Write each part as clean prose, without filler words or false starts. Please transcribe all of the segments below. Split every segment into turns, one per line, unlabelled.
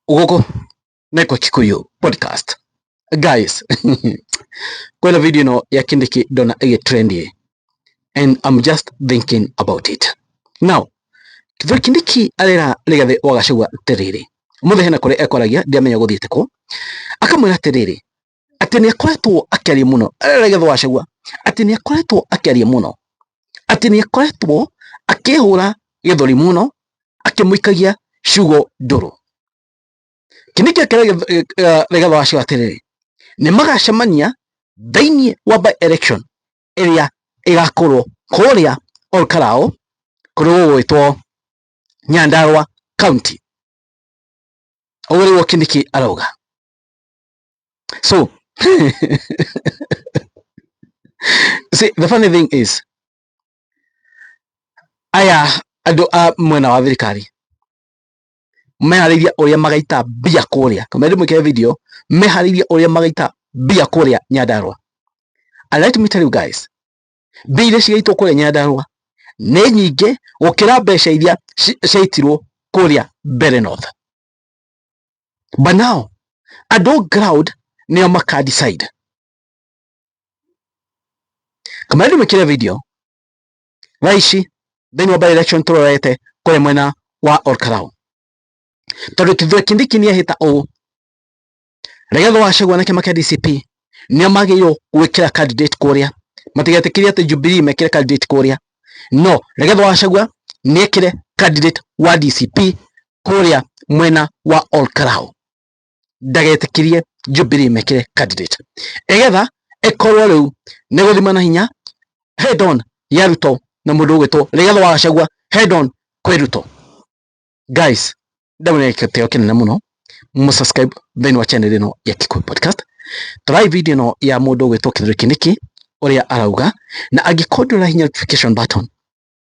Gũkũ nĩ kwa Kikuyu Podcast. Guys, kwĩna video ĩno ya Kindiki ndona ĩgĩ trend and I'm just thinking about it. Now, Kithure Kindiki arera Rigathi wa Gachagua atĩrĩrĩ, ũmũthĩ hena kũrĩa ekwaragia ndiamenya gũthiĩte kũ, akamwĩra atĩrĩrĩ, atĩ nĩ akoretwo akĩaria mũno, arera Rigathi wa Gachagua atĩ nĩ akoretwo akĩaria mũno, atĩ nĩ akoretwo akĩhũra gĩthũri mũno akĩmũikagia ciugo ndũrũ. Kindiki akĩra Rigathi wa Gachagua atĩrĩrĩ, nĩ magacemania thĩinĩ wa by election ĩrĩa ĩgakorwo kũrĩa Olkalou kũrĩa gũgwĩtwo Nyandarua County. Ũguo nĩguo Kindiki arauga. So see, the funny thing is aya andũ a mwena wa thirikari meharĩirie ũrĩa magaita mbia kũrĩa kamera ndĩmwĩkĩre video meharĩirie ũrĩa magaita mbia kũrĩa Nyandarua. And let me tell you guys, mbia iria cigaitwo kũrĩa Nyandarua nĩ nyingĩ gũkĩra mbeca iria ciaitirwo kũrĩa Mbere North. But now andũ ground nĩo maka decide. Kamera ndĩmwĩkĩre video thaa ici thĩinĩ wa by election tũrorete kũrĩa mwena wa Olkalou tondũ Kithure Kindiki nĩehĩta ũũ Rigathi wa Gachagua na kĩama kĩa DCP nĩo magĩrĩirwo gwĩkĩra candidate kũrĩa, matigetĩkĩrie atĩ Jubilee mekĩre candidate kũrĩa, no Rigathi wa Gachagua nĩekĩre candidate wa DCP kũrĩa mwena wa Olkalou, ndagetĩkĩrie Jubilee mekĩre candidate ĩgetha ĩkorwo rĩu nĩ gũthima na hinya head on ya Ruto na mũndũ ũgwĩtwo Rigathi wa Gachagua head on kwĩ Ruto. Guys, ndamwĩra gĩtĩo kĩnene mũno mũsubscribe thĩinĩ wa channel ĩno ya Kikuyu Podcast. Torai video ĩno ya mũndũ ũgwĩtwo Kithure Kindiki ũrĩa arauga, na angĩkorwo ndũrahihinya notification button,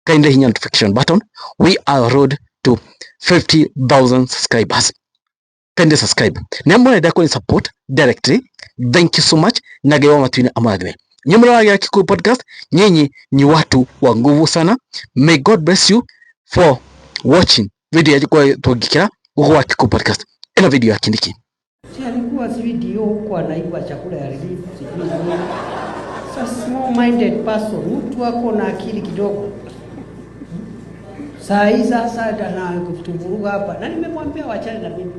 kindly hihinya notification button. We are road to 50,000 subscribers. Kindly subscribe na mũrenda kũni support directly, thank you so much, na Ngai wa matu-inĩ amũrathime. Nyinyi mnaoragia Kikuyu Podcast, nyinyi ni watu wa nguvu sana. May God bless you for watching video ya kwa tũngĩkĩra gũkũ gwa Kikuyu Podcast. Ĩno video ya Kindiki.
Si alikuwa sijui ndio huko anaiba chakula ya relief sijui nini. Sasa small minded person, mtu ako na akili kidogo. Saa hii sasa anatuvuruga hapa, na nimemwambia wachane na mimi,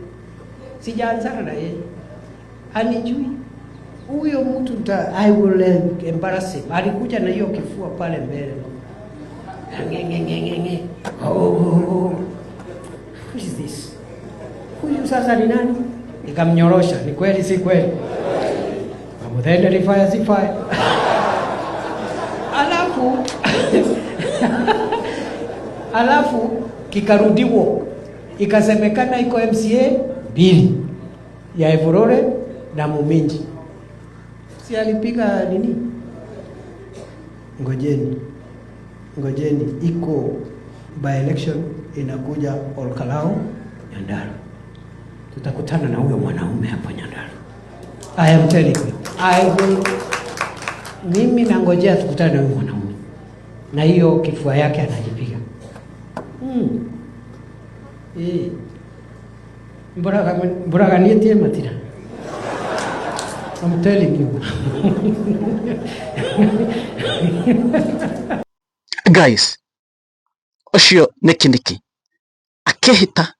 sijaanzana na yeye, anijui huyo mtu ta, I will embarrass him. Alikuja na hiyo kifua pale mbele, nge nge nge nge nge. Oh, oh, oh. Who is this? Huyu sasa ni nani? Nikamnyorosha. Ni kweli si kweli? Wamuthende ni fire si fire. Alafu kikarudiwa, ikasemekana iko MCA mbili ya Evurore na Muminji. Si alipiga nini? Ngojeni, ngojeni, iko by election inakuja Olkalou, Nyandarua. Tutakutana na huyo mwanaume hapo Nyandarua. I am telling you, I will, mimi nangojea tukutane na huyo mwanaume na hiyo kifua yake anajipiga. Eh. Mburaganitie matira. I'm telling you.
Guys, ũcio nĩ Kindiki akĩhĩta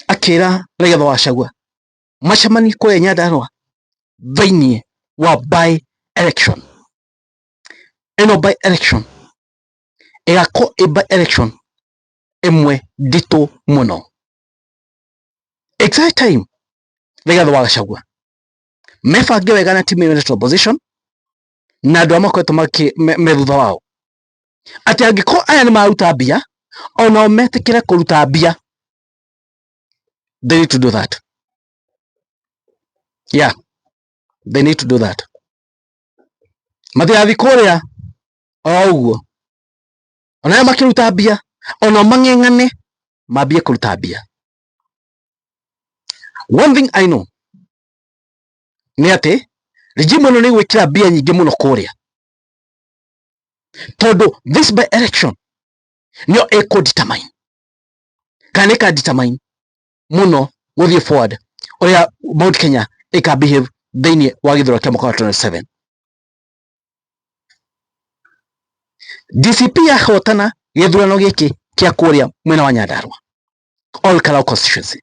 akĩra Rigathi wa Gachagua macemanie kũrĩa Nyandarua thĩinĩ wa by election. Ĩno by election ĩgakorwo ĩ by election ĩmwe nditũ mũno. It's high time Rigathi wa Gachagua mebange wega na timu ĩyo opposition na andũ arĩa makoretwo me thutha wao, atĩ angĩkorwo aya nĩ maruta mbia onao metĩkĩre kũruta mbia. They need to do that. Yeah, they need to do that. Matigathiĩ kũrĩa o ũguo, onao makĩruta mbia onao mang'eng'ane mambie kũruta mbia. One thing I know nĩ atĩ regime ĩno nĩ ĩgwĩkĩra mbia nyingĩ mũno kũrĩa, tondũ this by election nĩyo ĩkũ determine kana ĩka determine mũno Guthie forward uria Mount Kenya ika behave thiini wa githurano kia mwaka wa 27. DCP yahotana githurano giki kia kuria mwena wa Nyandarua, Ol Kalou constituency,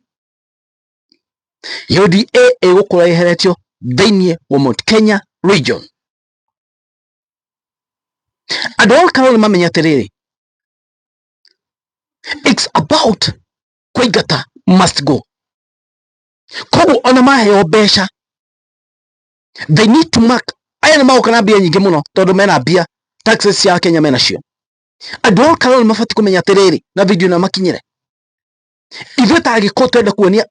UDA igukorwo yeheretio thiini wa Mount Kenya region. Andũ a Ol Kalou nĩ mamenya atĩrĩrĩ, it's about kũingata must go. Koguo ona maheo mbeca, they need to mark aya nĩ magoka na mbia nyingĩ mũno, tondũ mena mbia, taxes cia Kenya mena cio. Andũ a Ol Kalou nĩ mabatiĩ kũmenya atĩrĩrĩ, na video ĩno makinyĩre ithuĩ ta Agĩkũyũ, twenda kuonia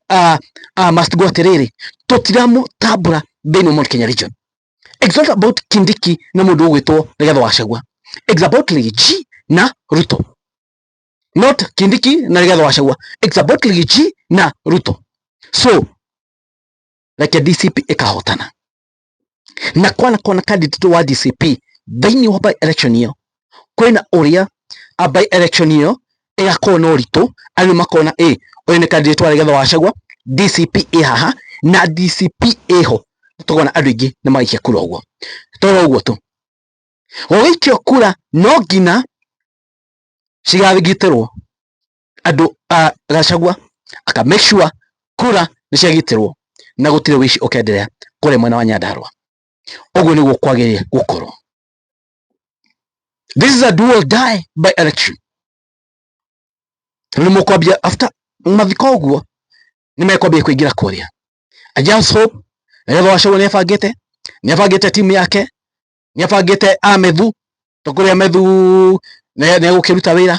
must go atĩrĩrĩ, tũtiramũtambũra thĩinĩ wa Mount Kenya region. It's not about Kindiki na mũndũ ũgwĩtwo Rigathĩ wa Gachagua. It's about Riggy G na Ruto, not Kindiki na Rigathĩ wa Gachagua. It's about Riggy G na Ruto. So reke DCP ĩkahotana na kwana kwana candidate wa DCP thĩinĩ wa by election ĩyo, kwĩna ũrĩa a by election ĩyo ĩgakorwo na ũritũ, andũ makona ĩ ũyũ nĩ candidate wa Rigathĩ wa Gachagua, DCP ĩ haha na DCP ĩho, tũkona andũ aingĩ nĩ magaikia kura. Ũguo toro ũguo tu gũgĩikio kura no nginya cigagitĩrwo. Andũ a Gachagua aka make sure kura nĩ ciagitĩrwo na gũtirĩ wĩici ũkenderea kũrĩa mwena wa Nyandarua. Ũguo nĩguo kwagĩrĩire gũkorwo. This is a do or die by election. Nĩ mũkwambia after mathiko ũguo nĩ mekwambia kũingĩra kũrĩa. I just hope Rigathĩ wa Gachagua nĩ abangĩte timu yake, nĩ abangĩte amethu tũkũrĩa methu nĩ egũkĩruta wĩra.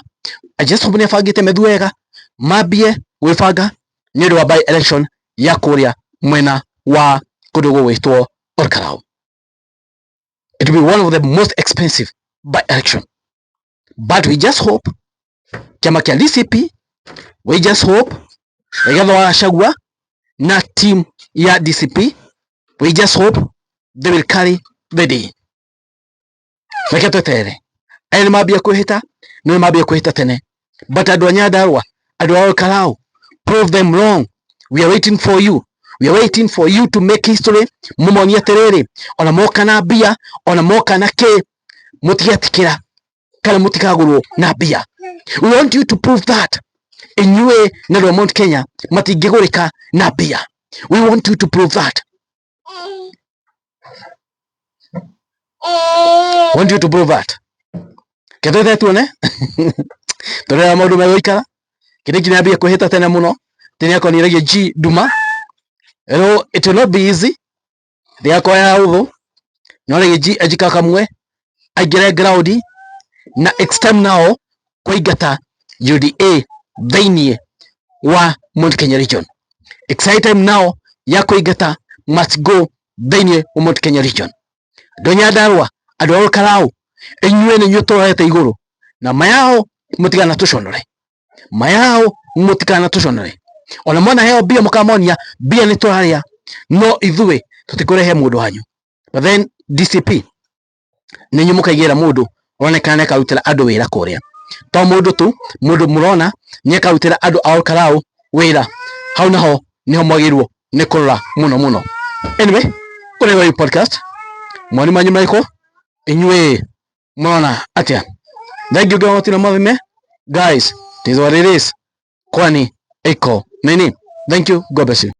I just hope nĩ abangĩte methu wega, mambie gwĩbanga nĩ ũndũ wa by election ya kũrĩa mwena wa kũndũ gũgwĩtwo Ol Kalou. It will be one of the most expensive by election, but we just hope chama kĩa DCP, we just hope Rigathĩ wa Gachagua na team ya DCP, we just hope they will carry the day. Reke tweterere. Aya nĩ mambia kwĩhĩta, nĩ mambia kwĩhĩta tene, but andũ a Nyandarua, andũ a Ol Kalou, prove them wrong. We are waiting for you. We are waiting for you to make history. Mumonie atĩrĩrĩ, ona moka na mbia, ona moka na kĩ, mũtigetikĩra kana mũtikagũrwo na mbia. We want you to prove that inyuĩ na andũ a Mount Kenya matingĩgũrĩka na mbia. We want you to prove that. Want you to prove that. Ketwete tuone tũrĩa maũndũ megũikara. Kĩndũ kĩrĩa kwĩhĩta tene mũno tene akoniragia G nduma. It will not be easy, ndĩgakorwo ya ũthũ, no Riggy G ejikakamue aingĩre ground na it's time now kũingata UDA thĩinĩ wa Mount Kenya region. It's high time now ya kũingata must go thĩinĩ wa Mount Kenya region. Andũ a Nyandarua, andũ a Ol Kalou, inyuĩ nĩ inyuĩ tũrorete igũrũ na mayao, mũtigana tũconore mayao, mũtikana tũconore. Ona mwana heo mbia, mũkamonia mbia nĩ tũrarĩa, no ithuĩ tũtikũrehe mũndũ wanyu. But then DCP nĩ inyuĩ mũkaigĩra mũndũ ũronekana nĩ akarutĩra andũ wĩra kũrĩa, to mũndũ tu, mũndũ mũrona nĩ akarutĩra andũ a Ol Kalou wĩra hau, naho niho mwagĩrĩirwo nĩ kũrora mũno mũno. Anyway, kũrĩ wa podcast mawoni manyu marĩkũ? Inyuĩ mũrona atĩa? Thank you guys, mathime guys, it is what it is, kwani iko nini. Thank you, God bless you.